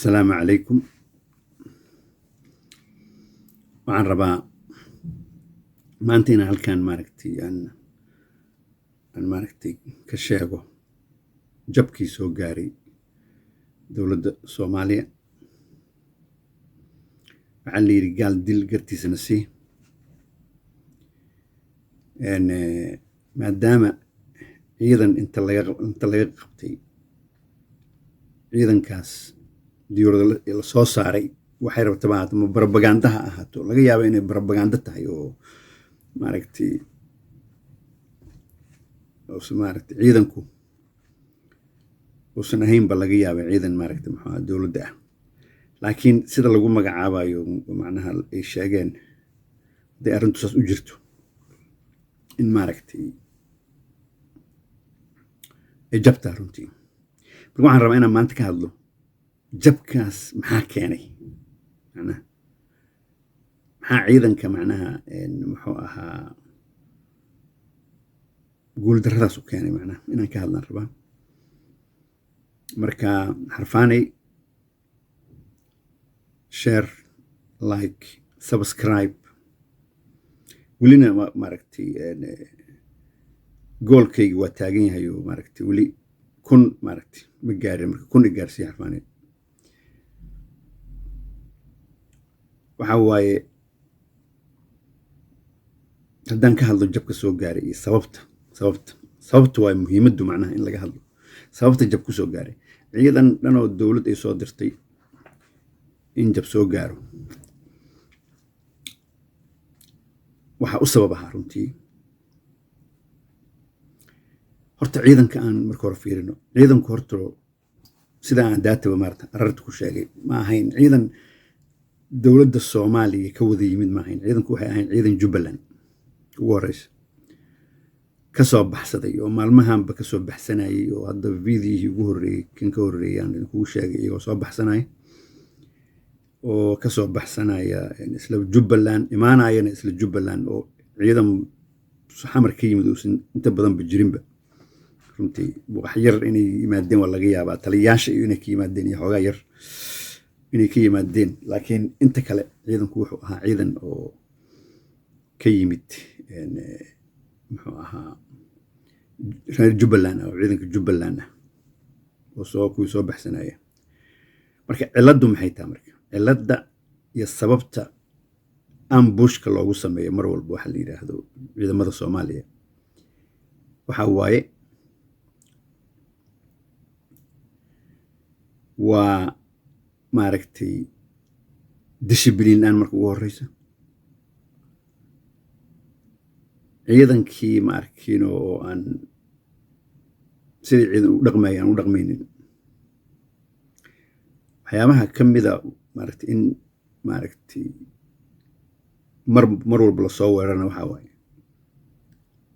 Asalaamu calaykum. Waxaan rabaa maanta inaan halkan maaragtay aan maaragtay ka sheego jabkii soo gaaray dowladda Soomaaliya. Waxaa la yidhi gaal dil gartiisana sii. Maadaama ciidan inta laga qabtay ciidankaas diyuurada la soo saaray, waxay rabtaba ahaato ma barabagaanda ha ahaato, laga yaaba inay barabagaando tahay oo maaragtay uusan maaragtay ciidanku uusan ahaynba, laga yaaba ciidan maaragtay muxuu ahaa dowladda ah, laakiin sida lagu magacaabayo macnaha ay sheegeen, hadday arrintu saas u jirto in maaragtay ay jabtaa runtii. Marka waxaan rabaa inaan maanta ka hadlo jabkaas maxaa keenay, macnaha maxaa ciidanka macnaha muxuu ahaa guuldarradaas u keenay, macnaha inaan ka hadlaan rabaa. Marka xarfaanay, share, like, subscribe. Welina maaragtay goolkayga waa taagan yahay oo maaragtay weli 1000 maaragtay ma gaarin. Marka 1000 i gaarsiiya xarfaanay. Waxaa waaye haddaan ka hadlo jabka soo gaaray iyo sababta waa muhiimaddu, macnaha in laga hadlo sababta jab ku soo gaaray ciidan dhanoo dowlad ay soo dirtay in jab soo gaaro. Waxaa u sabab ahaa runtii horta ciidanka aan marka hore fiirino. Ciidanku horta sida aan daataba maarata ararta ku sheegay ma ahayn ciidan dowladda Soomaaliya ka wada yimid, ma ahayn. Ciidanku waxay ahayn ciidan Jubbaland ugu horeysa ka soo baxsaday oo maalmahanba ka soo baxsanayay, oo hadda videohii ugu horreeyey kan ka horreeyay aan idinkugu sheegay iyagoo soo baxsanaya oo ka soo baxsanaya isla Jubbaland, imaanayana isla Jubbaland, oo ciidan Xamar ka yimid uusan inta badanba jirinba runtii. Wax yar inay yimaadeen waa laga yaabaa, taliyayaasha iyo inay ka yimaadeen iyo xoogaa yar inay ka yimaadeen, laakiin inta kale ciidanku wuxuu ahaa ciidan oo ka yimid muxuu ahaa reer Jubbaland ah oo ciidanka Jubbaland ah oo soo kuwii soo baxsanaya. Marka cilladdu maxay tahay? Marka cilladda iyo sababta ambushka loogu sameeyo mar walba waxa la yidhaahdo ciidamada Soomaaliya waxa waaye waa maaragtay discipline la'aan marka ugu horeysa. Ciidankii ma arkiino oo aan sidii ciidan u dhaqmaya aan u dhaqmaynin. Waxyaabaha ka mida maaragtay in maaragtay mar walba lasoo weerarana waxaa waaye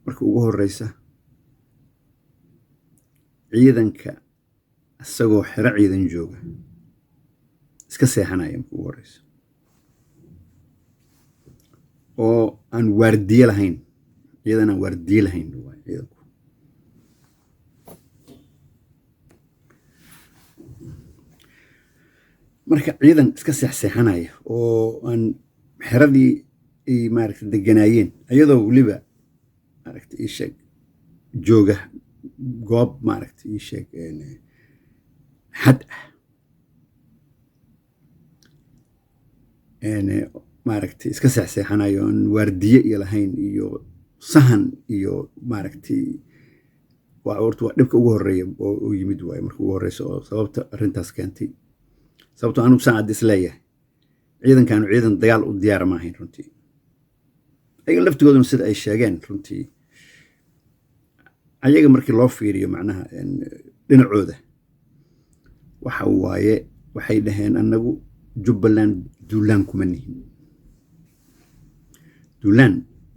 marka ugu horeysa ciidanka isagoo xero ciidan jooga iska seexanaya marka ugu horeysa oo aan waardiye lahayn, ciidan aan waardiye lahayn waay ciidanku. Marka ciidan iska seexseexanaya oo aan xeradii ay maaragtay deganaayeen, iyadoo weliba maaragtay ii sheeg jooga goob maaragtay ii sheeg xad ah, maaragtay iska seexseexanayo aan waardiye iyo lahayn iyo sahan iyo maaragtay waa horta waa dhibka ugu horreeya oo yimid waaye marka ugu horeysa oo sababta arrintaas keentay. Sababtoo anigu saan is leeyahay ciidankaanu ciidan dagaal u diyaara ma ahayn runtii. Ayaga laftigooduna sida ay sheegeen runtii, ayaga markii loo fiiriyo macnaha dhinacooda waxa waaye waxay dhaheen annagu Jubbaland duulaan kuma nihin, duulaan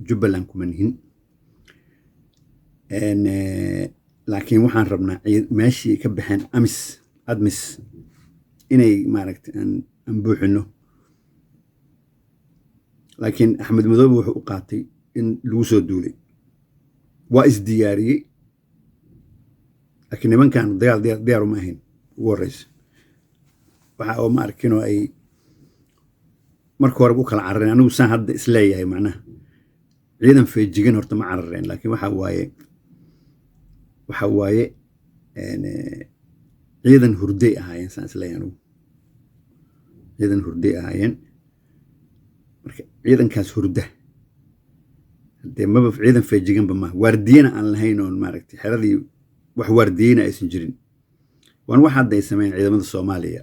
Jubbaland kuma nihin, laakiin waxaan rabnaa meeshii ka baxeen amis admis inay maaragtay aan buuxino. Laakiin Axmed Madoobe wuxuu u qaatay in lagu soo duulay, waa isdiyaariyey, laakiin nimankan dagaal diyaar uma ahayn ugu horeysa. Waxa oo ma arkinoo ay marka horeba u kala carareen. Anigu saan hadda isleeyahay, macnaha ciidan feejigan horta ma carareen, laakiin waxa waaye ciidan hurday ahaayeen, saan isleeyahay anigu, ciidan hurday ahaayeen. Marka ciidankaas hurda haddee maba ciidan feejiganba maaha, waardiyena aan lahayn oon maaragtay xeradii wax waardiyeyna aysan jirin. Waan wax hadda ay sameeyeen ciidamada Soomaaliya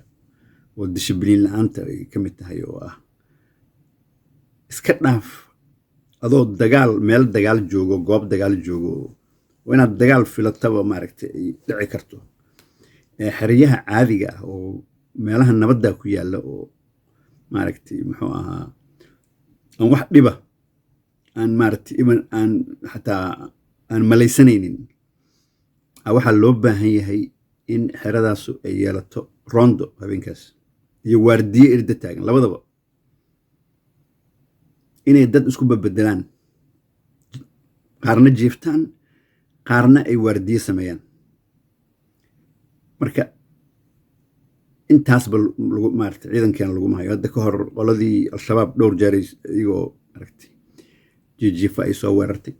oo dishibliin la-aanta ay ka mid tahay, oo ah iska dhaaf adoo dagaal, meel dagaal joogo, goob dagaal joogo oo inaad dagaal filataba maaragtay ay dhici karto, xeryaha caadiga ah oo meelaha nabadda ku yaalla oo maaragtay muxuu ahaa aan wax dhiba aan maaragtay even aan xataa aan malaysanaynin, waxaa loo baahan yahay in xeradaasu ay yeelato rondo habeenkaas iyo waardiye irda taagan, labadaba inay dad isku babedelaan, qaarna jiiftaan, qaarna ay waardiye sameeyaan. Marka intaasba lagu maaragtay ciidankeena laguma hayo. Hadda ka hor qoladii Al-Shabaab dhowr jeer iyagoo maaragtay jiijiifa ay soo weerartay.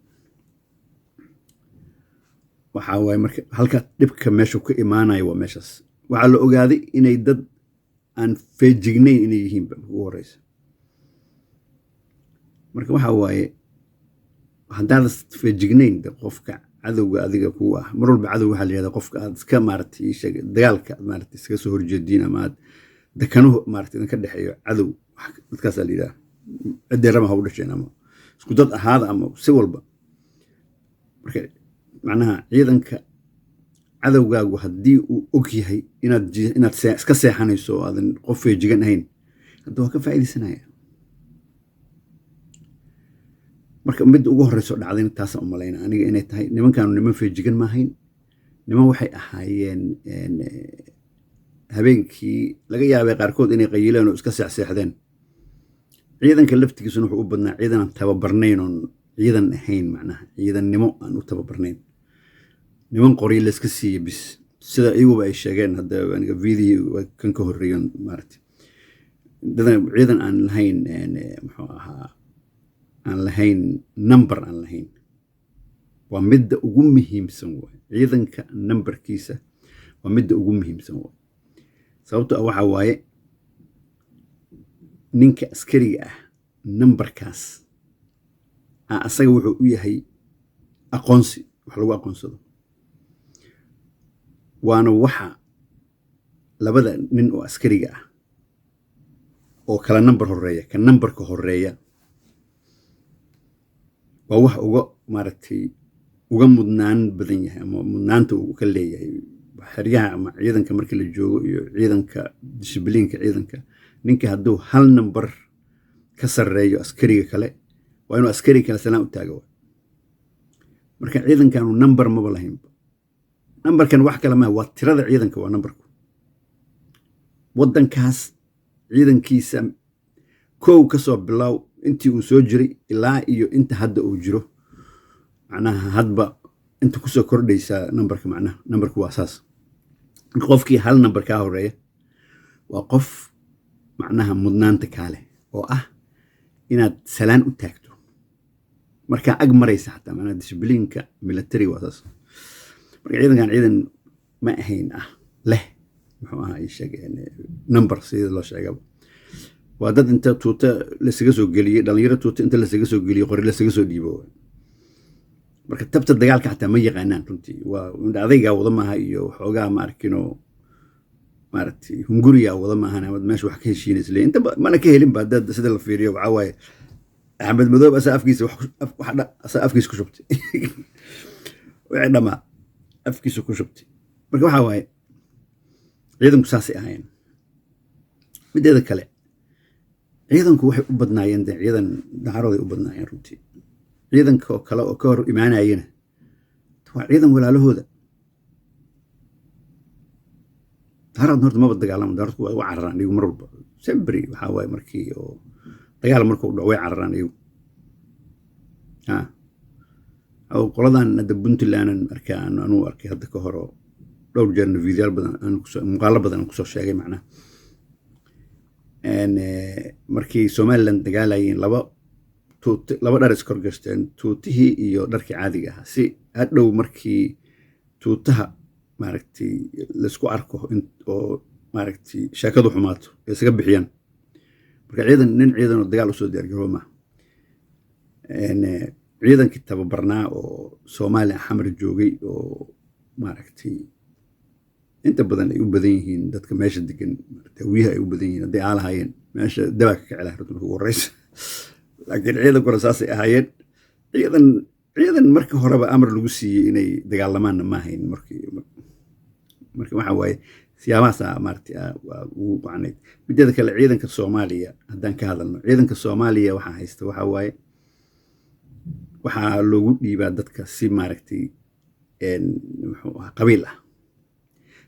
Waxaa waaye marka halka dhibka meeshu ka imaanayo waa meeshaas. Waxaa la ogaaday inay dad aan feejignayn inay yihiinba ugu horeysa. Marka waxa waaye haddaad feejignayn de qofka cadowga adiga kugu ah mar walba, cadow waxaa la yihahdaa qofka aad iska maaragtay ii sheeg dagaalka aad maaragtay iskaga soo horjeediin ama aad dakanuhu maaragtay idinka dhexeeyo. Cadow dadkaasaa la yidhaha, ciddii raba ha u dhasheen ama isku dad ahaada ama si walba. Marka macnaha ciidanka cadowgaagu haddii uu og yahay inaad iska seexanayso oo aadan qof feejigan ahayn, hadda waa ka faa'iidaysanaya. Marka midda ugu horeyso dhacdayna taasaan u malayna aniga inay tahay nimankaanu niman feejigan maahayn. Niman waxay ahaayeen habeenkii laga yaabay qaarkood inay qayileen oo iska seexseexdeen. Ciidanka laftigiisuna wuxuu u badnaa ciidan aan tababarnayn, oon ciidan ahayn, macnaha ciidannimo aan u tababarnayn, niman qoryo layska siiyey bis, sida iyaguba ay sheegeen. Hadda aniga video kan ka horreeyon maaragtay ciidan aan lahayn, muxuu ahaa, aan lahayn number aan lahayn. Waa midda ugu muhiimsan waay, ciidanka numberkiisa waa midda ugu muhiimsan waay. Sababto ah waxaa waaye ninka askariga ah numberkaas asaga wuxuu u yahay aqoonsi, wax lagu aqoonsado, waana waxa labada nin oo askariga ah oo kala number horeeya, ka numberka horeeya waa wax uga maaragtay uga mudnaan badan yahay ama mudnaanta uu ka leeyahay xeryaha ama ciidanka markii la joogo iyo ciidanka dishibliinka ciidanka. Ninka hadduu hal number ka sarreeyo askariga kale, waa inuu askariga kale salaan u taago. Marka ciidankanu number maba lahaynba. Numberkan wax kale maaha, waa tirada ciidanka, waa numberku. Waddankaas ciidankiisa kow ka soo bilow intii uu soo jiray ilaa iyo inta hadda uu jiro, macnaha hadba inta kusoo kordhaysaa numberka, macnaha numberku waa saas. Qofkii hal number kaa horeeya waa qof macnaha mudnaanta kaa leh, oo ah inaad salaan u taagto markaa ag maraysa xataa. Macnaha dishibliinka military waa saas. Marka ciidankan ciidan ma ahayn ah leh, muxuu ahaa ii sheeg, number sidii loo sheegaba. Waa dad inta tuuta lasaga soo geliyey, dhalinyaro tuuta inta lasaga soo geliyey, qori lasaga soo dhiibo. Marka tabta dagaalka xataa ma yaqaanaan runtii. Waa adaygaa wada maaha iyo waxoogaa ma arkinoo maaragtay hunguriyaa wada maahan amaad meesha wax ka heshiinaysa le inta mana ka helin ba. Haddaad sida la fiiriyo, waxaa waaye Axmed Madoob asaa afkiisa asaa afkiisa ku shubtay wixii dhamaa, afkiisa ku shubtay. Marka waxaa waaye ciidanku saasay ahaayeen. Mideeda kale, ciidanku waxay u badnaayeen de ciidan Daarooday u badnaayeen runtii. Ciidanka oo kale oo ka hor imaanayena waa ciidan walaalahooda. Daaroodna horta maba dagaalamo, Daaroodku waa cararaan iyagu mar walba sembri. Waxaa waaye markii oo dagaal markuu dhaco way cararaan iyagu. Ha qoladan hadda Puntlandan arkaa, anuu arkay hadda ka hor oo dhowr jeerna videoyaal badan aan kusoo, muuqaalo badan aan kusoo sheegay macnaha. Markii Somaliland dagaalayeen, laba tuut, laba dhar iskor gashteen, tuutihii iyo dharkii caadiga ahaa, si hadhow markii tuutaha maaragtay laisku arko oo maaragtay sheekadu xumaato ay isaga bixiyaan. Marka ciidan, nin ciidan oo dagaal usoo diyaargarooba maaha. Ciidankii tababarnaa oo Soomaaliya Xamar joogay oo maaragtay inta badan ay u badan yihiin dadka meesha degan, Hawiyaha ay u badan yihiin, hadday aa lahaayeen meesha dabaa ka kici lahaa runta marka ugu horeysa. Laakiin ciidankuna saasay ahaayeen. Ciidan marka horeba amar lagu siiyey inay dagaalamaanna ma ahayn. Markii marka waxa waaye siyaabahaasa maaragtay waa ugu wacnayd. Mideeda kale, ciidanka Soomaaliya haddaan ka hadalno, ciidanka Soomaaliya waxaa haysta waxa waaye waxaa loogu dhiibaa dadka si maaragtay muxuu ahaa qabiil ah.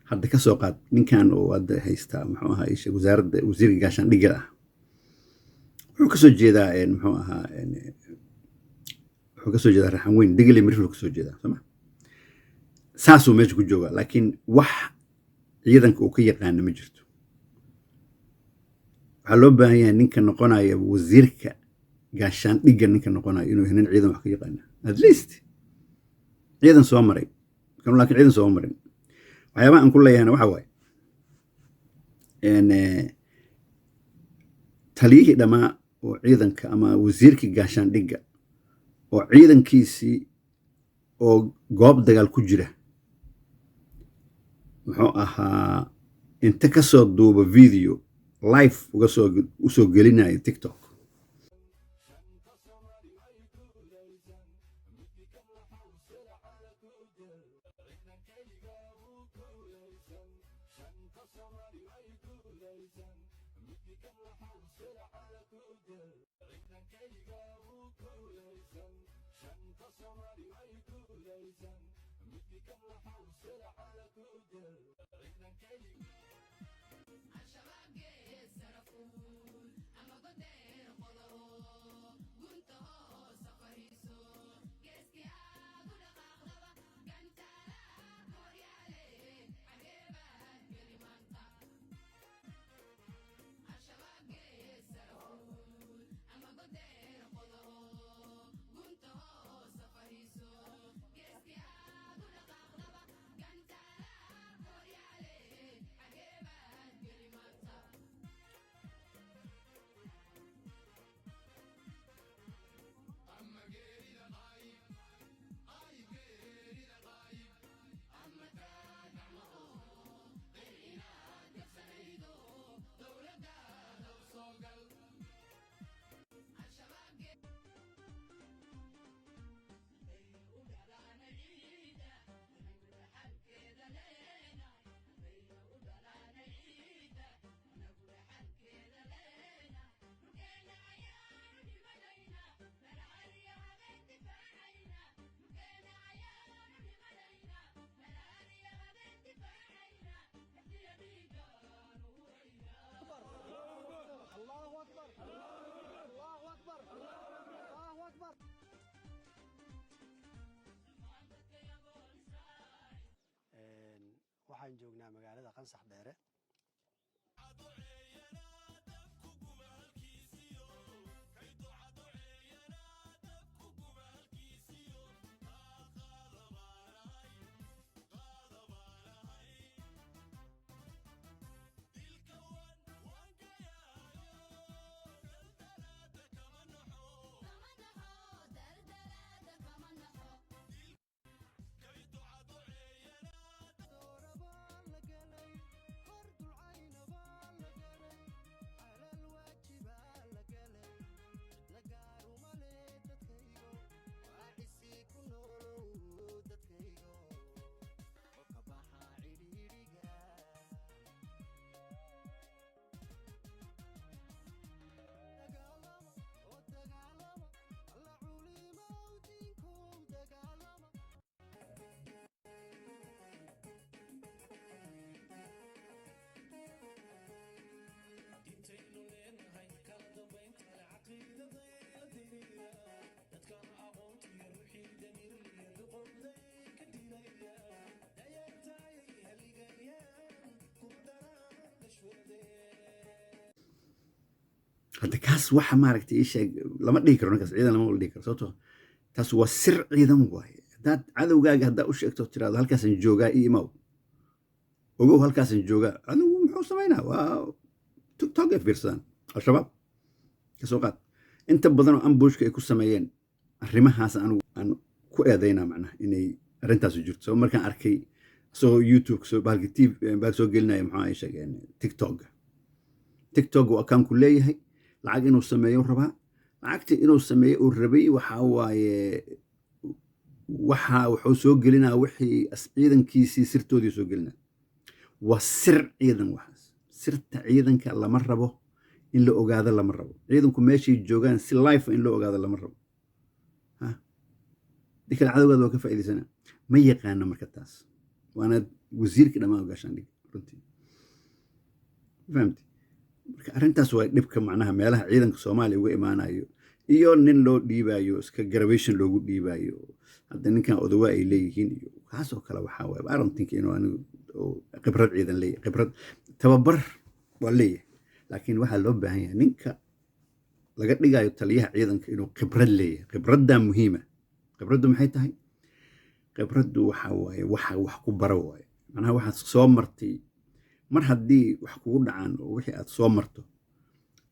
Hadda ka soo qaad ninkan oo hadda haysta, muxuu ahaa isha wasaaradda, wasiirka gaashaandhigga ah, wuxuu kasoo jeedaa muxuu ahaa wuxuu kasoo jeedaa Raxan Weyn, Degele Miriflu kasoo jeedaa, sooma? Saasuu meesha ku joogaa, laakiin wax ciidanka uu ka yaqaana ma jirto. Waxaa loo baahan yahay ninka noqonaya wasiirka gaashaandhigga, ninka noqonaya, inuu yahay nin ciidan wax ka yaqaana, at least ciidan soo maray kanu. Laakiin ciidan sooma marin. Waxyaabaha aan ku leeyahayna waxa waaye taliyihii dhammaa oo ciidanka ama wasiirkii gaashaandhigga oo ciidankiisii oo goob dagaal ku jira, muxuu ahaa, inta ka soo duuba video live uga soo usoo gelinayo TikTok. الله أكبر، الله أكبر، الله أكبر. Waxaan joognaa magaalada Qansax Dheere. Hadda kaas waxa, maaragtay, ii sheeg, lama dhihi karo ninkaas ciidan lama wala dhihi karo, sababtoo taas waa sir ciidan waaye. Haddaad cadowgaaga haddaa u sheegto, tiraahdo "Halkaasaan joogaa, ii imaw, ogow halkaasaan joogaa," cadowgu muxuu samaynaa? Waa TikTok ay fiirsadaan Al-Shabaab ka soo qaad. Inta badan oo ambushka ay ku sameeyeen arrimahaas anigu aan ku eedaynaa, macnaha inay arrintaasu jirto. Sabab markaan arkay isagoo YouTube soo bahalki TV bahal soo gelinaya, muxuu ay sheegeen, TikTok. TikTok uu account ku leeyahay, lacag inuu sameeyo rabaa. Lacagta inuu sameeyo uu rabay waxaa waaye, waxa wuxuu soo gelinaa wixii ciidankiisii sirtoodii soo gelinaa. Waa sir ciidan waxaas. Sirta ciidanka lama rabo in la ogaado, lama rabo. Ciidanku meeshay joogaan si live in loo ogaado lama rabo. Ha di kale cadowgaada waa ka faa'iidaysana. Ma yaqaano marka taas, waana wasiirka dhammaan gaashaandhig runtii, fahamti? Marka arrintaas waa dhibka macnaha meelaha ciidanka Soomaaliya uga imaanayo iyo nin loo dhiibayo, iska garabation loogu dhiibayo. Hadda ninkan odawa ay leeyihiin iyo kaasoo kale waxaa waaye, I don't think inuu anigu khibrad ciidan leeyahay. Khibrad tababar waa leeyahay, laakiin waxaa loo baahan yahay ninka laga dhigayo taliyaha ciidanka inuu khibrad leeyahay. Khibraddaa muhiima. Khibraddu maxay tahay? Khibraddu waxa waaye waxa wax ku bara waaye, macnaha waxaad soo martay. Mar haddii wax kugu dhacaan oo wixii aad soo marto,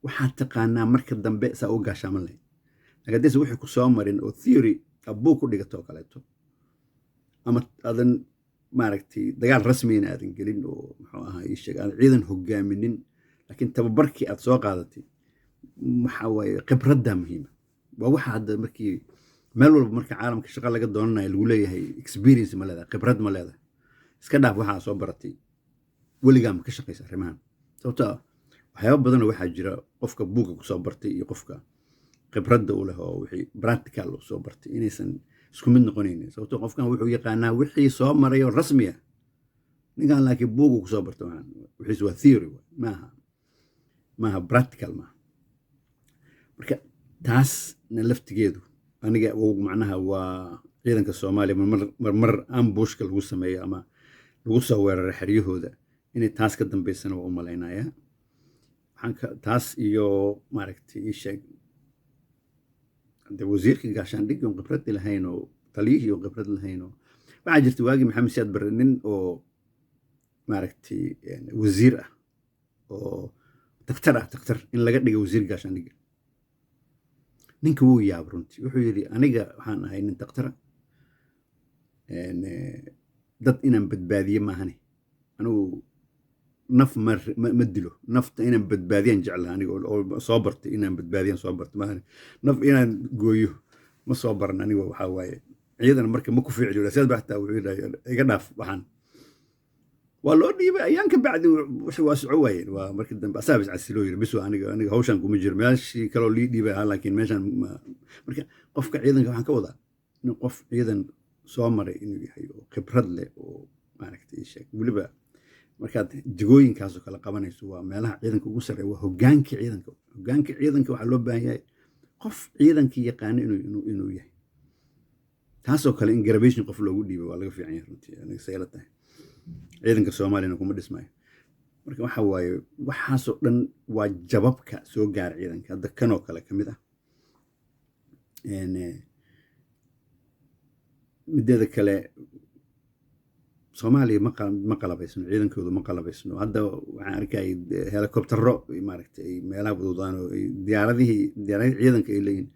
waxaad taqaanaa marka dambe saa u gaashaaman lahayd. Laakiin haddaysan wixii ku soo marin oo theory buug ku dhigato oo kaleeto, ama aadan, maaragtay, dagaal rasmiyana aadan gelin oo, muxuu ahaa, ii sheeg, aadan ciidan hogaaminin, laakiin tababarkii aad soo qaadatay, waxa waaye khibraddaa muhiima. Waa waxa hadda markii meel walba marka caalamka shaqa laga doonanayo lagu leeyahay experience ma leedahay, khibrad ma leedahay. Iska dhaaf waxaa soo baratay, weligaa ma ka shaqaysa arrimahan? Sababto ah waxyaaba badanoo waxaa jira qofka buugga kusoo bartay iyo qofka khibradda u leh oo wixii practical u soo bartay inaysan isku mid noqonaynin. Sababto qofkan wuxuu yaqaanaa wixii soo maray oo rasmi ah, ninkan laakiin buugga kusoo bartay waxaan wixiis waa theory waay, maaha practical maaha. Marka taasna laftigeedu aniga macnaha waa ciidanka Soomaaliya marmar ambushka lagu sameeyo ama lagu soo weeraray xeryahooda inay taas ka dambeysana waa u malaynayaa. Waxaan ka taas iyo, maaragtay, ii sheeg, de wasiirka gaashaandhigga oon khibrad lahayn oo taliyihii oon khibrad lahayn. Oo waxaa jirta waagii Maxamed Siyaad Barre nin oo, maaragtay, wasiir ah oo daktar ah, daktar in laga dhiga wasiir gaashaandhigga. Ninka wuu yaaba runtii. Wuxuu yidhi, "Aniga waxaan ahay nin daktara, dad inaan badbaadiye maahane anigu naf ma dilo. Nafta inaan badbaadiyaan jeclaha aniga oo soo bartay, inaan badbaadiyaan soo bartay maahane naf inaan gooyo ma soo baran aniga." Waxaa waaye ciidan marka ma ku ficli. Sidaas ba xataa wuxuu yidhi, "Iga dhaaf waxaan." Waa loo dhiibay. Ayaan ka bacdi wixii waa soco waayeen. Waa markii dambe asaab is casiloo yiri, "Bis aniga hawshan kuma jiro, meeshii kaloo lii dhiibay ahaa, laakiin meeshan." Marka qofka ciidanka waxaan ka wadaa in qof ciidan soo maray inuu yahay oo khibrad leh oo, maaragtay, sheeg, weliba markaad jigooyinkaasoo kale qabanayso, waa meelaha ciidanka ugu sarreeya, waa hoggaanka ciidanka. Hoggaanka ciidanka waxaa loo baahan yahay qof ciidankii yaqaano inuu yahay. Taasoo kale in garabation qof loogu dhiibay waa laga fiican yahay runtii, aniga sayla tahay. Ciidanka Soomaaliyana kuma dhismayo. Marka waxa waaye waxaasoo dhan waa jababka soo gaara ciidanka. Hadda kanoo kale ka mid ah. Mideeda kale, Soomaaliya ma qalabaysno, ciidankoodu ma qalabaysno. Hadda waxaan arkayay helicoptero, maaragtay, ay meelaha wadwadaan oo diyaaradihii, diyaaradihii ciidanka ay leeyihiin.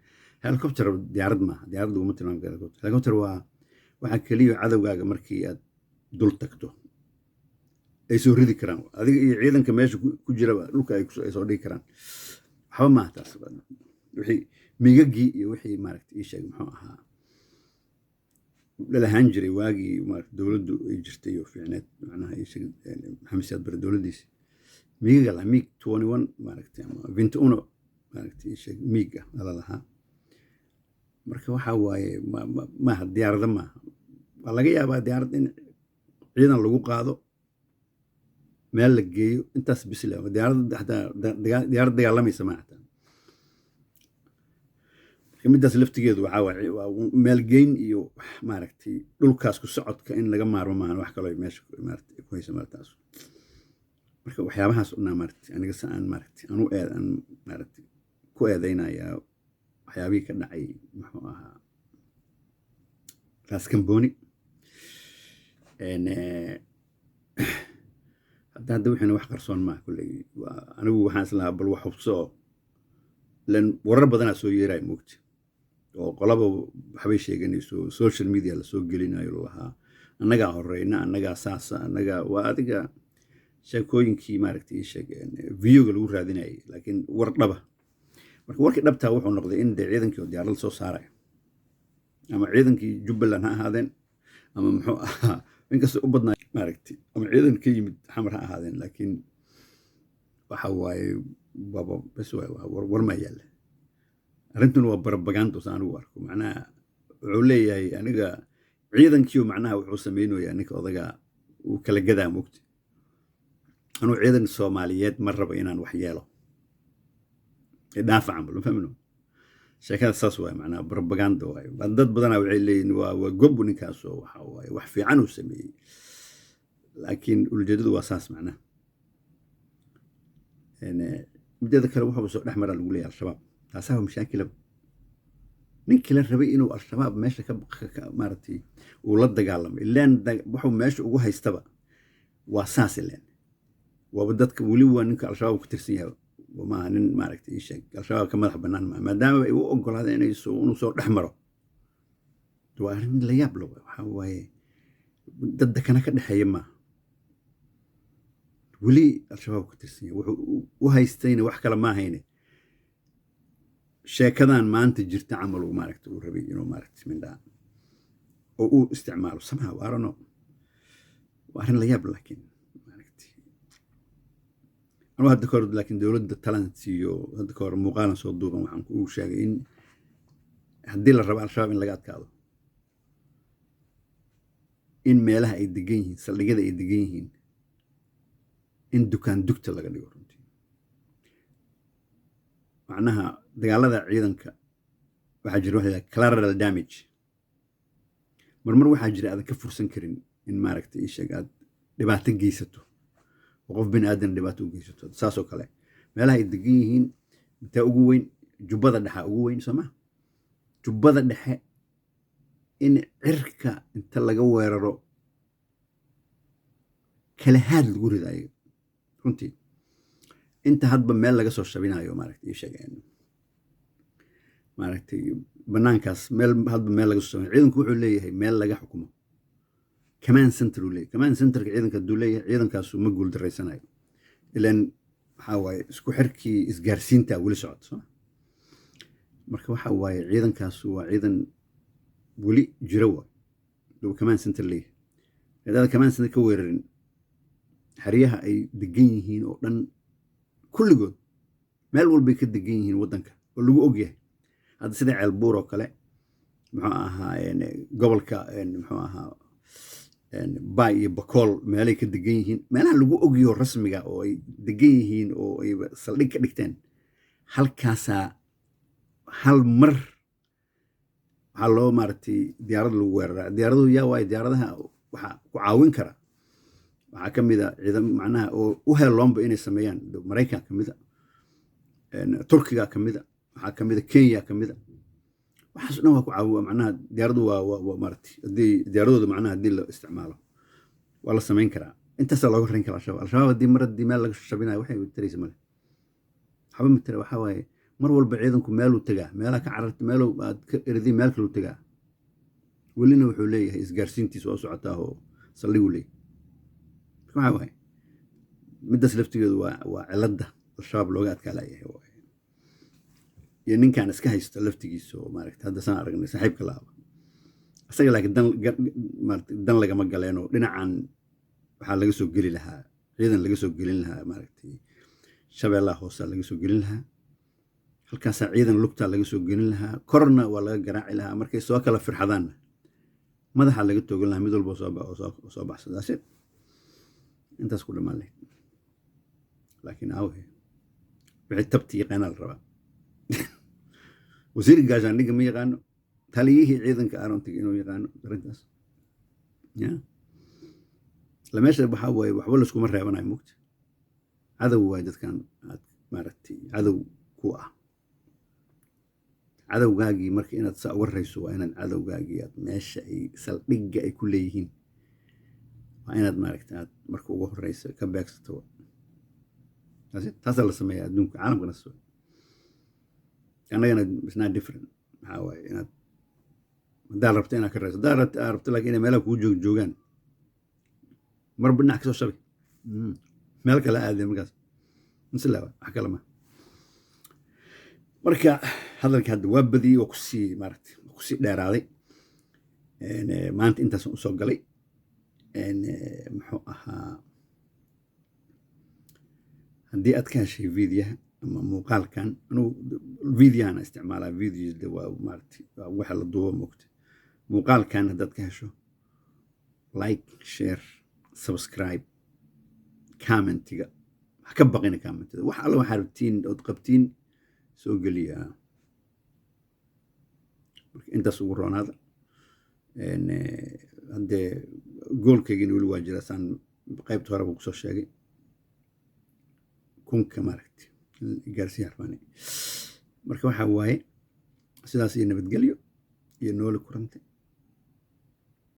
Helicopter diyaarad maaha, diyaarad laguma tilmaami karo helicopter. Helicopter waa waxa keliya cadowgaaga markii aad dul tagto ay soo ridi karaan, adiga iyo ciidanka meesha ku jiraba dhulka ay soo dhigi karaan. Waxba maaha taas. Wixii migagii iyo wixii, maaragtay, ii sheeg, muxuu ahaa, dhalahaan jiray waagii, maaragtay, dowladdu ay jirtay oo fiicneed, macnaha ii sheeg, Maxamed Siyaad Barre dowladdiisi, migaga lahaa MiG 21, maaragtay, ama 21, maaragtay, ii sheeg, MiG ah ala lahaa. Marka waxa waaye maaha diyaarado maaha. Waa laga yaabaa diyaarad in ciidan lagu qaado, meel la geeyo, intaas bisle. Diyaarad xataa diyaarad dagaalamaysa ma xataa. Marka middaas laftigeedu waxaa waaye waa maalgeyn iyo wax, maaragtay, dhulkaas ku socodka in laga maarmo maahan. Wax kaloo meesha, maaragtay, ku haysa martaas. Marka waxyaabahaas unaa, maaragtay, aniga se aan, maaragtay, aan u eed aan, maaragtay. Ku eedeynayaa waxyaabihii ka dhacay, muxuu ahaa, Raskamboni. Hadda wixiina wax qarsoon maaha kulley. Anigu waxaan islahaa bal wax hubso oo ilan warar badanaa soo yeeraya, moogta, oo qolaba waxbay sheeganayso, social media lasoo gelinayo, lalahaa annagaa horeyna, annagaa saasa, annagaa waa adiga sheekooyinkii, maaragtay, ii sheeg, videoga lagu raadinayay. Laakiin war dhaba, marka warkii dhabtaa wuxuu noqday in dee ciidankii oo diyaarada soo saaraya, ama ciidankii Jubbaland ha ahaadeen, ama muxuu ahaa, inkastoo u badnaa, maaragtay, ama ciidan ka yimid Xamar ha ahaadeen, laakiin waxa waaye waaba bes waay, waa war maa yaalla. Arrintuna waa barabagando sa anigu arko. Macnaha wuxuu leeyahay aniga ciidankiiu, macnaha wuxuu samaynayaa ninka odaga uu kala gadaa, mogta, anuu ciidan Soomaaliyeed ma rabo inaan wax yeelo, dhaafa camal, ma fahmino sheekada. Saas waaye, macnaha propaganda waaye. Dad badanaa waxay leeyihin waa gobu ninkaasoo waxa waaye wax fiican uu sameeyey, laakiin ujeedadu waa saas macnaha. Mideeda kale, wuxuu soo dhex maraa lagu leeyahay Al-Shabaab, taasaa mashaakilaba. Ninkii la rabay inuu Al-Shabaab meesha ka maaragtay uu la dagaalamo, ilaan wuxuu meesha ugu haystaba waa saas, ilaan waaba dadka weli waa ninka Al-Shabaab ku tirsan yahay, maaha nin, maaragtay, ii sheeg, Al-Shabaab ka madax bannaan maaha, maadaama ay u ogolaadeen inuu soo dhex maro. Waa arrin la yaab la. Waxaa waaye dad dakana ka dhexeeya maaha, weli Al-Shabaab ku tirsan yahay. Wuxuu u haystayna wax kale ma ahayne, sheekadan maanta jirta camal uu, maaragta, uu rabay inuu, maaragtay, mindhaa oo uu isticmaalo somehow, I don't know. Waa arrin la yaab, laakiin, maaragtay, anuu hadda kahor, laakiin dowladda talant iyo hadda kahor muuqaalan soo duuban waxaan ku sheegay in haddii la rabo Al-Shabaab in laga adkaado, in meelaha ay degan yihiin, saldhigyada ay degan yihiin, in dukaan dugta laga dhigo. Runtii, macnaha dagaalada ciidanka waxaa jira waxa la collateral damage. Marmar waxaa jira aadan ka fursan karin in, maaragtay, ii sheeg, aad dhibaato geysato oo qof bini aadan dhibaato u geysato. Saasoo kale meelaha ay degan yihiin intee ugu weyn? Jubbada Dhexa ugu weyn, soo ma? Jubbada Dhexe in cirka inta laga weeraro kala haad lagu rido ayaga. Runtii, inta hadba meel laga soo shabinayo, maaragtay, ii sheegeen, maaragtay, banaankaas meel hadba meel laga soo shabinayo. Ciidanku wuxuu leeyahay meel laga xukumo, command center uu leeyahay. Command centerka ciidanka hadduu leeyahay, ciidankaasu ma guul daraysanayo, ilan waxaa waaye isku xirkii isgaarsiinta weli socota, soo marka waxa waaye ciidankaasu waa ciidan weli jira, waa duu command center leeyahay. Haddaad command center ka weerarin, xeryaha ay degan yihiin oo dhan kulligood meel walbay ka degan yihiin waddanka oo lagu ogyahay hadda, sida Ceelbuur oo kale, muxuu ahaa, gobolka, muxuu ahaa, Baay iyo Bakool meelay ka degan yihiin, meelaha lagu ogyaho rasmiga oo ay degan yihiin oo ay saldhig ka dhigteen, halkaasaa hal mar waxaa loo, maaragtay, diyaarad lagu weeraraa. Diyaaraduhu yaa waaye? Diyaaradaha waxaa ku caawin kara waxaa ka mid a ciidan, macnaha, oo u heeloonba inay sameeyaan. Maraykan ka mid a, Turkiga ka mid a, waxaa ka mid a Kenya ka mid a. Waxaas dhan waa ku caawi, macnaha diyaaradu waa, maaragtay, haddii diyaaradooda, macnaha, haddii la isticmaalo waa la samayn karaa. Intaasaa looga rayn karaa Al-Shabaab. Al-Shabaab haddii mar haddii meel laga shabinayo, waxay taraysa male, waxba matara. Waxaa waaye mar walba ciidanku meeluu tegaa, meelaha ka cararta, meeluu aad ka erday, meel kaluu tegaa. Welina wuxuu leeyahay isgaarsiintiisa waa u socotaa oo saldhiguu leeyahay. Waxaa waaye middaas laftigeedu waa cilladda Al-Shabaab looga adkaa laayahay waaye. Iyo ninkan iska haysta laftigiisa oo, maaragta, hadda saan aragnay saaxiibka laaba isaga, laakiin dan, maaragta, dan lagama galeenoo dhinacan waxaa laga soo geli lahaa ciidan, laga soo gelin lahaa, maaragtay, Shabeellaha hoosaa laga soo gelin lahaa, halkaasaa ciidan lugtaa laga soo gelin lahaa, korna waa laga garaaci lahaa. Markay soo kala firxadaanna madaxa laga toogan lahaa mid walba soo baxsada. That's it, intaas ku dhammaan lahayd. Laakiin aawe wixii tabti yaqaanaa la rabaa? Wasiirka gaashaandhigga ma yaqaano, taliyihii ciidanka arontiga inuu yaqaano arrintaas ya la meesha. Waxaa waaye waxba layskuma reebanayo, mugta cadow waay dadkan aad, maaragtay, cadow ku ah. Cadowgaagii marka inaad saa uga rayso, waa inaad cadowgaagii aad meesha ay saldhigga ay ku leeyihiin, waa inaad maaragta aad marka ugu horeysa ka beegsato. Taasaa la sameeyaa adduunka, caalamkana soo annagana it's not different. Maxaa waaye, inaad haddaad rabto inaad ka rayso, haddaad rabto laakiin inay meelaha kugu joog joogaan, marba dhinac kasoo shabi, meel kale aadeen markaas misla wax kale ma. Marka hadalka hadda waa badiyey, waa kusii maaragtay, waa kusii dheeraaday. Maanta intaasaan usoo galay. Muxuu ahaa, haddii aad ka heshay videoha ama muuqaalkan, anugu videohan isticmaalaa, video de waa maaragtay waa waxa la duubo moogta. Muuqaalkan haddaad ka hesho, like, share, subscribe, commentiga ha ka baqina. Commentida wax alla waxaa rabtiin ood qabtiin soo geliya. Marka intaas ugu roonaada. Haddee goalkaygina weli waa jira, saan qaybta horeba kusoo sheegay, 1000-ka maaragtay gaarsiin arbaani. Marka waxaa waaye sidaas iyo nabadgelyo iyo nooli kurante.